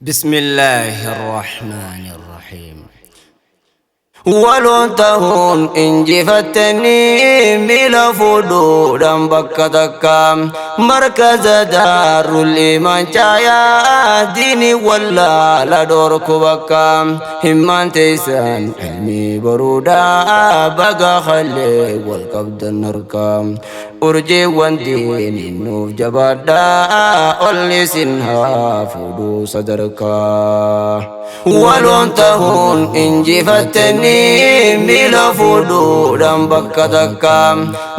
بسم الله الرحمن الرحيم. Waloon tahuun injifattanii miila fuudhuudhaan bakka takka markaza Daarul Imaan caayaa diinii wallaala dhorku bakka himmaan teessan ilmii baruudhaa baga hallee wal qabdan harkaa urjiiwwan diinii nuuf jabaadhaa ol isin haa fuudhuu sadarkaa. Waloon tahuun injifattanii miila fuudhuudhaan bakka takka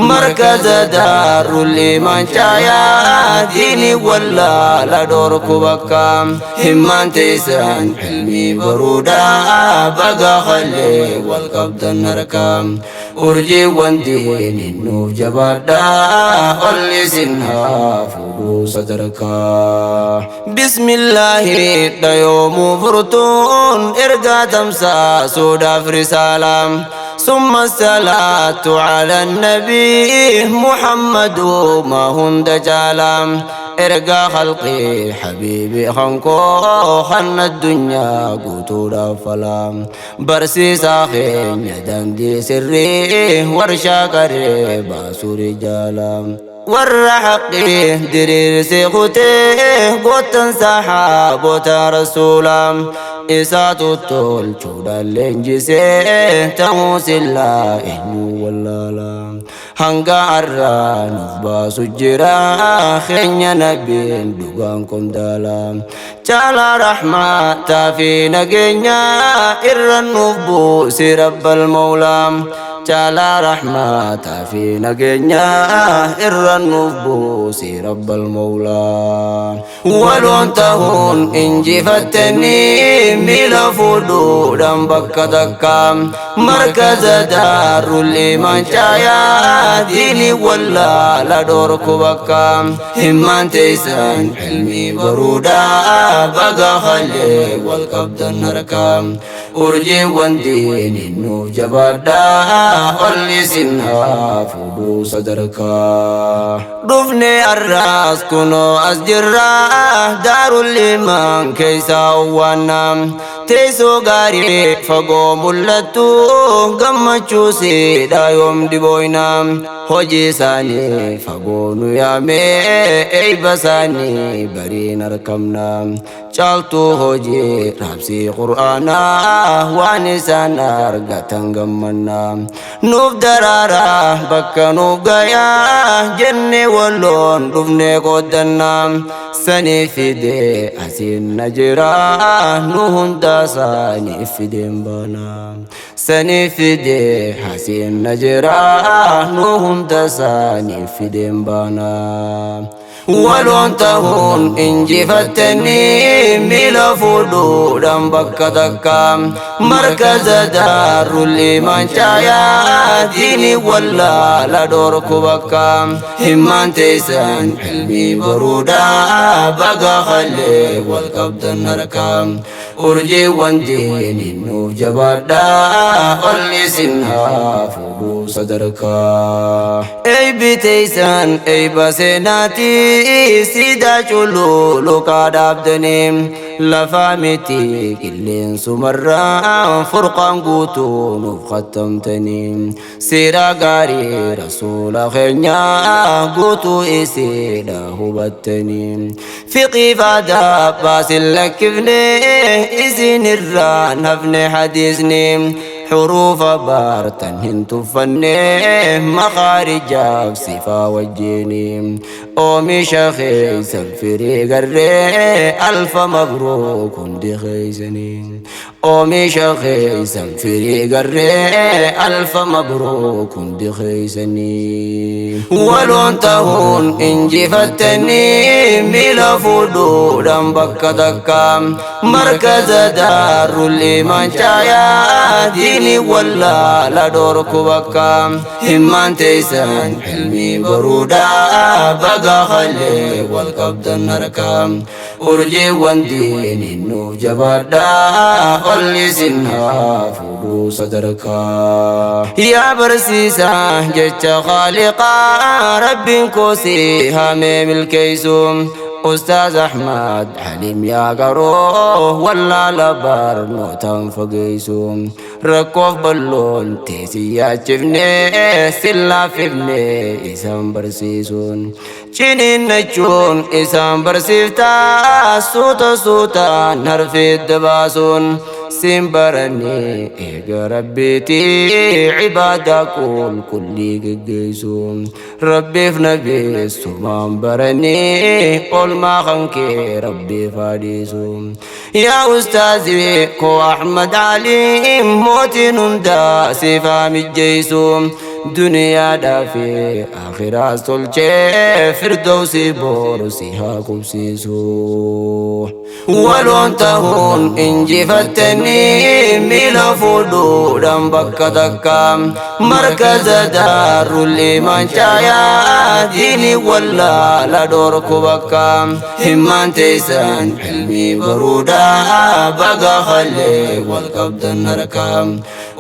markaza Daarul Imaan caayaa diinii wallaala dhorku bakka himmaan teessan ilmii baruudhaa baga hallee wal qabdan harkaa urjiiwwan diinii nuuf jabaadhaa ol isin haa fuudhuu sadarkaa. Bismillaahi dhayoomuu furtuun ergaa tamsaasuudhaaf risaalaa. ثم الصلاة على النبي محمد ما هند جالا إرقى خلقي حبيبي خنكو خن الدنيا قوتو فلا برسي ساخين يدندي سري ورشا قريبا سوري جالا warra haqqii diriirsee kutee gootan sahaabota rasuula isaatu tolchuudhaan leenjisee ta'uu sillaa eenyu wallaala hanga har'aa nuuf baasu jira keenya nabiin dhugaan qondaala caalaa rahmataa fi nageenya irra nuuf buusi rabbal mawlaa caalaa rahmataa fi nageenya irra nuuf buusi rabbal mawlaa. Waloon tahuun injifattanii miila fuudhuudhaan bakka takka markaza Daarul Imaan caayaa diinii wallaala dhorku bakka himmaan teessan ilmii baruudhaa baga hallee wal qabdan harkaa urjiiwwan diinii nuuf jabaadhaa ol isin haa fuudhuu sadarkaa. Dhufne har'aas kunoo as jirraa Daarul Imaan keessa owwaannaa teessoo gaarii fagoo mul'attu gammachuu siidha yoom dhibooyna hojii isaanii fagoo nu yaamee eeyba isaanii bariin argamna caaltuu hojii raabsii qur'aanaa waan isaan argatan gammanna nuuf daraaraa bakka nuuf gayaa jenne walloon dhufne qooddanna sanii fidee asiin na jira nu hunda isaanii fideen baana sanii fidee asiin na jira nu hunda isaanii fideen baana. Waloon tahuun injifattanii miila fuudhuudhaan bakka takka markaza Daarul Imaan caayaa diinii wallaala dhorku bakka himmaan teessan ilmii baruudhaa baga hallee wal qabdan harkaa urjiiwwan diinii nuuf jabaadhaa ol isin haa fuudhuu sadarkaa. Eeybi teessan eeyba seenaatii siidaa cululuqaa dhaabdanii lafaa miti qilleensumarraa furqaan guutuu nuuf khattamtanii seera gaarii rasuula keenyaa guutuu isiidha hubattanii fiqii faadaa baasin lakkifne isin irraa nafne hadiisni حروف بارتن هنتفني مخارجاف صفا وجيني أومي شخيسا فريق الري ألف مبروك دي خيسني أومي شخيسا فريق الري ألف مبروك دي خيسني ولون تهون إنجفتني ميلا فودودا بكا دكا مركز دار الإيمان شايا ديني ولا لا دورك بكا همان تيسان حلمي برودا بقى خلي والقبض النركا أرجي وانديني نوف جبادا قل سنها فودو صدركا يا برسيسا جت خالقا رب كوسيها ميم الكيسوم Ustaaz Ahmad Haliim yaa qaroo wallaala barnootaan fageessu. Rakkoof balloon teessi yaachifne sillaaffifne isaan barsiisuun. Ciniinnachuun isaan barsiiftaa suuta suutaan harfiidda baasuun. Siin baranii eega rabbiitii cibaadaa qulqullii geggeessuun. Rabbiif nabiisumaan baranii oolmaa kan kee rabbiif haadhiisuun. Yaa ustaazii koo Ahmad Aliim mootiin hundaa siif haa mijjeessu. Duniyaadhaa fi akhiraas tolchee firdawsii boru si haa qubsiisu. Waloon tahuun injifattanii miila fuudhuudhaan bakka takka markaza daarul imaan caayaa diinii wallaala dhorku bakka himmaan teessan ilmii baruudhaa baga hallee wal qabdan harka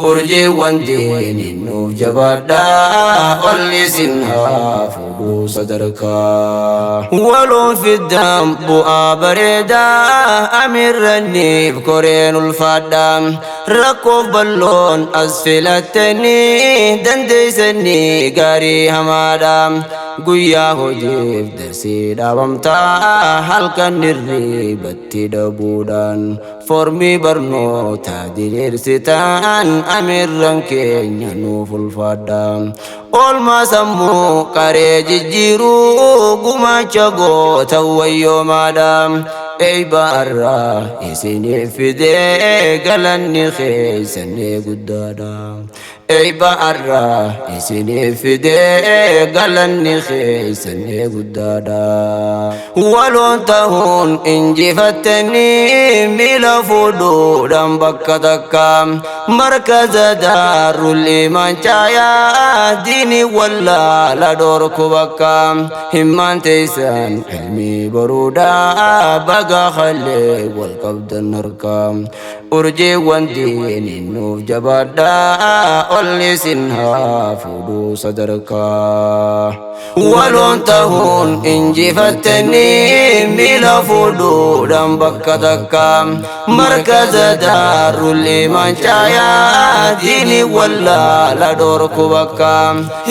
urjiiwwan diiniin nuuf jabaadhaa ol isin haa fuudhuu sadarkaa. Waloon fiddaan bu'aa bareedaa amirranniif koreen ulfaadhaa rakkoof balloon as filattanii dandeessanii gaarii hamaadhaa guyyaa hojiif darsii dhaabamtaa halkan hirribatti dhabuudhaan formii barnootaa diriirsitaan amirran keenya nuuf ulfaadhaa. Oolmaa sammuu qaree jijjiiruu gumaacha goota wayyoomaadha. Eeyba irraa isiniif fidee galanni keessanii guddaadha. Eeyba irraa isiniif fidee galanni keessanii guddaadha. Waloon tahuun injifattanii miila fuudhuudhaan bakka takka markaza daarul imaan caayaa diinii wallaala dhorku bakka himmaan teessan ilmii baruudhaa baga hallee wal qabdan harka urjiiwwan diiniin nuuf jabaadhaa ol isin haa fuudhuu sadarkaa. Waloon tahuun injifattanii miila fuudhuudhaan bakka takka markaza daarul imaan caayaa diinii wallaala dhorku bakka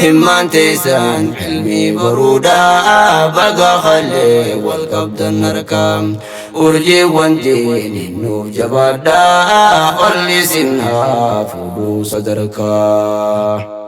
himmaan teessan ilmii baruudhaa baga hallee wal qabdan harka urjiiwwan diiniin nuuf jabaadhaa ol isin haa fuudhuu sadarkaa.